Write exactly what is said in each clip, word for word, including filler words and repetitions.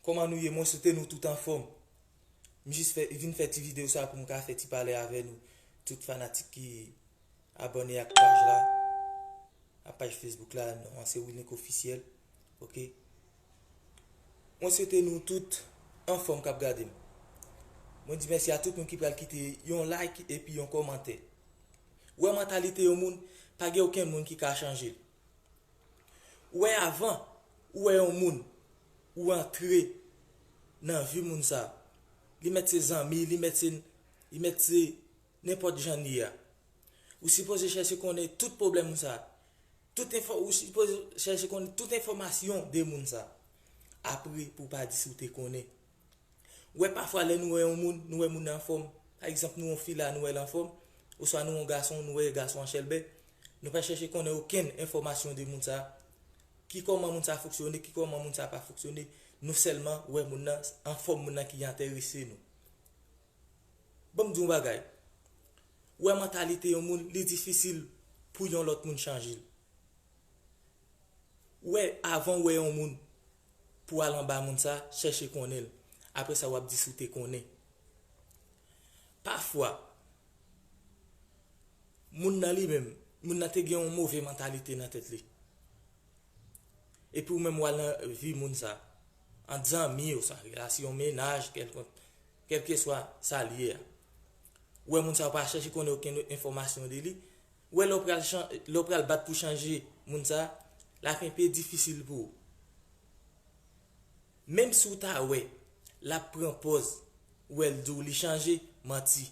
Kòman nou ye? Mwen swete nou tout anfòm. M jis fè, vin fè ti videyo sa pou m ka fè ti pale avè nou, tout fanatik ki abòne ak paj la, ak paj Facebook la, non an se Wilnick Officiel. Oke. Mwen swete nou tout anfòm k ap gade m. Mwen di mèsi a tout moun ki pral kite yon like epi yon kòmantè. Ou wè mantalite yon moun, pa gen okenn moun ki ka chanje l. Ou wè avan, ou wè yon moun, ou antre nan vi moun sa. Li mèt se zanmi, li mèt se, li mèt se nenpòt jan li ye a. Ou sipoze chèche konnen tout pwoblèm moun sa. Tout enfò, ou sipoze chèche konnen tout enfòmasyon de moun sa. Apre, pou w pa di si w te konnen. Ou wè pafwa lè nou wè yon moun, nou wè moun nan anfòm. Pa egzanp, nou wè yon fi la, nou wè l anfòm. Oswa nou wè yon gason, nou wè gason an chèlbè. Nou pa chèche konnen okenn enfòmasyon de moun sa. Ki kòman moun sa fonksyone, ki kòman moun sa pa fonksyone. Nou sèlman wè moun nan, anfòm moun nan ki enterese nou. Ban m di w yon bagay. Ou wè mantalite yon moun, li difisil pou yon lòt moun chanje l. Ou wè, avan w wè yon moun, pou w al anba moun sa, chèche konnen l. Apre sa, w ap di si w te konnen. Pafwa, moun nan li menm, moun nan te gen yon move mantalite nan tèt li. Epi ou menm w al nan vi moun sa, ant zanmi, oswa relasyon mennaj, kèlkonk, kèlkeswa sa l ye a. Ou wè moun sa, ou pa chèche konnen okenn enfòmasyon de li. Ou wè lè w pral chan-, lè w pral bat pou chanje moun sa, l ap enpe difisil pou ou. Menm si w ta wè, l ap pran pòz, ou wè l di w li chanje, manti.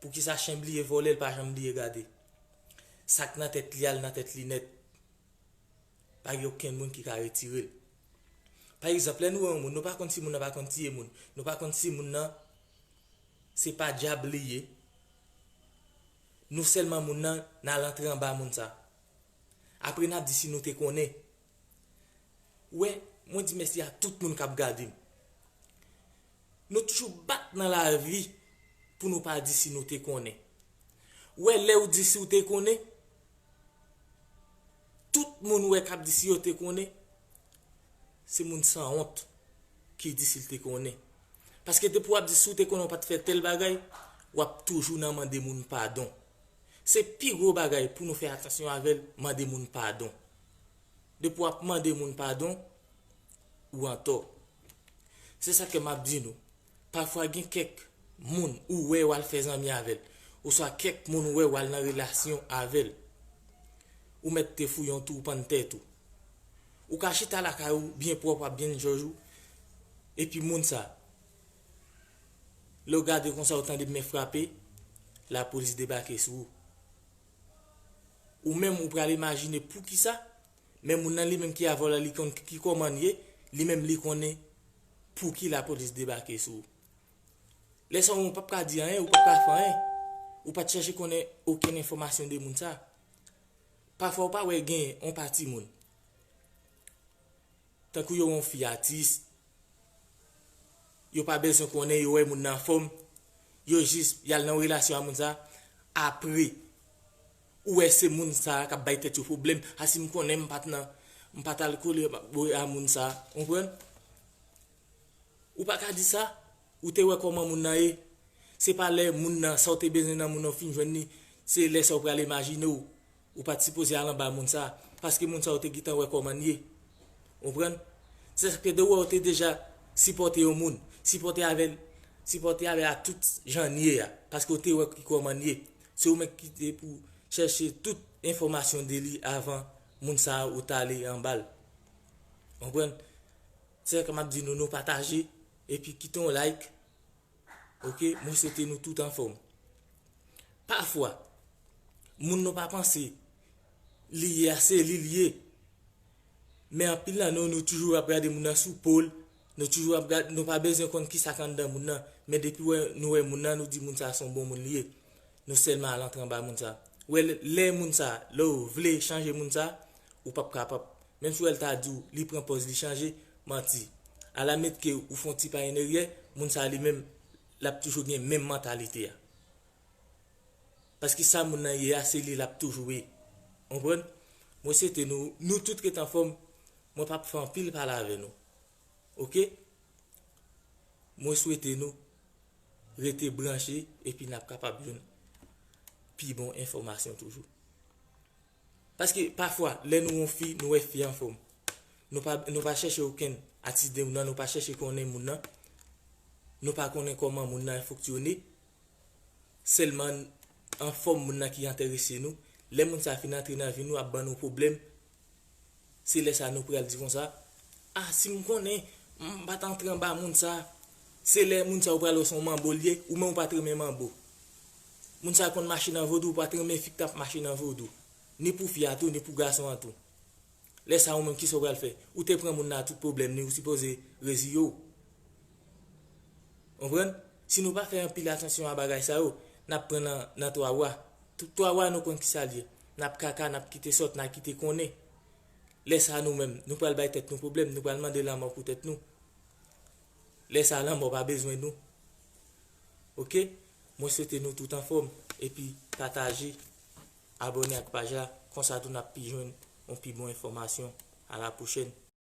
Poukisa chen bliye vole, l pa janm bliye gade? Sa k nan tèt li a, l nan tèt li nèt. Pa gen okenn moun ki ka retire l. Pa egzanp, lè nou wè yon moun, nou pa konn si moun nan pa konn tiye moun. Nou pa konn si moun nan se pa dyab li ye. Nou sèlman moun nan, n al antre anba moun sa. Apre n ap di si nou te konnen. Ou wè, mwen di mèsi a tout moun k ap gade m. Nou toujou bat nan lavi pou nou pa di si nou te konnen. Ou wè, lè w di si w te konnen, tout moun ou wè k ap di si yo te konnen, se moun sanwont ki di si l te konnen. Paske depi w ap di si w te konnen w pa t fè tèl bagay, w ap toujou nan mande moun padon. Se pi gwo bagay pou nou fè atansyon avè l, mande moun padon. Depi w ap mande moun padon, ou antò. Se sa ke m ap di nou. Pafwa gen kèk moun ou wè w al fè zanmi avè l, oswa kèk moun ou wè w al nan relasyon avè l. Ou mèt te fouye yon twou pann tèt ou. Ou ka chita lakay ou byen pwòp, w ap byen jòj ou, epi moun sa, lè w gade konsa, ou tande men frape, lapolis debake sou ou. Ou menm ou pral imajine poukisa, men moun nan li menm ki avè w la, li konn ki kòman l ye, li menm li konnen pouki lapolis debake sou ou. Lè sa ou p ap ka di anyen, ou p ap ka fè anyen, ou pa t chèche konnen okenn enfòmasyon de moun sa. Pafwa ou pa wè gen yon pati moun. Tankou yo wè yon fi atis, yo pa bezwen konnen, yo wè moun nan anfòm, yo jis, y al nan relasyon a moun sa, apre, ou wè se moun sa k ap bay tèt yo pwoblèm, a si m konnen m pa t nan, m pa t al kole a moun sa, ou konprann? Ou pa ka di sa, ou te wè kòman moun nan ye. Se pa lè moun nan, sa w te bezwen nan moun nan, w fin jwenn li, se lè sa w pral imajine w. Ou pa t sipoze al anba moun sa, paske moun sa w te gentan wè kòman l ye. Ou konprann? Se sa k fè de wè w te deja sipòte yon moun, sipòte avè l, sipòte avè l a tout jan l ye a, paske w te wè ki kòman l ye. Se ou menm ki te pou chèche tout enfòmasyon de li avan moun sa ou t ale anba l. Ou konprann? Se sa ke m ap di nou, nou pataje, epi kite yon like. Oke, mwen swete nou tout anfòm. Pafwa, moun nou pa panse li ye a, se li l ye. Men anpil nan nou, nou toujou ap gade moun nan sou po l, nou toujou ap gade, nou pa bezwen konn kisa k anndan moun nan. Men depi wè, nou wè moun nan, nou di moun sa se yon bon moun li ye. Nou sèlman al antre anba moun sa. Wè, lè, lè moun sa, lè w vle chanje moun sa, ou p ap kapab. Menm si w wè l ta di w, li pran pòz, li chanje, manti. Alamit ke ou fè yon ti pa an aryè, moun sa li menm, l ap toujou gen menm mantalite a. Paske sa moun nan ye a, se li l ap toujou ye. Ou konprann? Mwen swete nou, nou tout ret anfòm. Mwen p ap fè anpil pale avè nou. Oke? Mwen swete nou rete branche epi n ap kapab jwenn pi bon enfòmasyon toujou. Paske pafwa, lè nou wè yon fi, nou wè fi anfòm. Nou pa, nou pa chèche okenn atitid de moun nan, nou pa chèche konnen moun nan. Nou pa konnen kòman moun nan fonksyone. Sèlman anfòm moun nan ki enterese nou. Lè moun sa fin antre nan vi nou, ap ban nou pwoblèm, se lè sa nou pral di konsa, ah, si m konnen, m pa t antre anba moun sa. Se lè moun sa ou pral wè se yon manbo l ye, ou menm ou pa t renmen manbo. Moun sa konn mache nan vodou, ou pa t renmen fi k t ap mache nan vodou. Ni pou fi a tou, ni pou gason an tou. Lè sa ou menm, kisa ou pral fè? Ou te pran moun nan tout pwoblèm ni, ou sipoze reziye w. Konprann? Si nou pa fè anpil atansyon a bagay sa yo, n ap pran nan, nan twa wa. Tout twa wa nou konn kisa l ye. N ap kaka, n ap kite sòt, n ap kite konnen. Lè sa nou menm, nou pral bay tèt nou pwoblèm, nou pral mande lanmò pou tèt nou. Lè sa lanmò pa bezwen nou. Oke? Mwen swete nou tout anfòm, epi pataje, abòne ak paj la, konsa tou n ap pi jwenn yon pi bon enfòmasyon. A la pwochèn.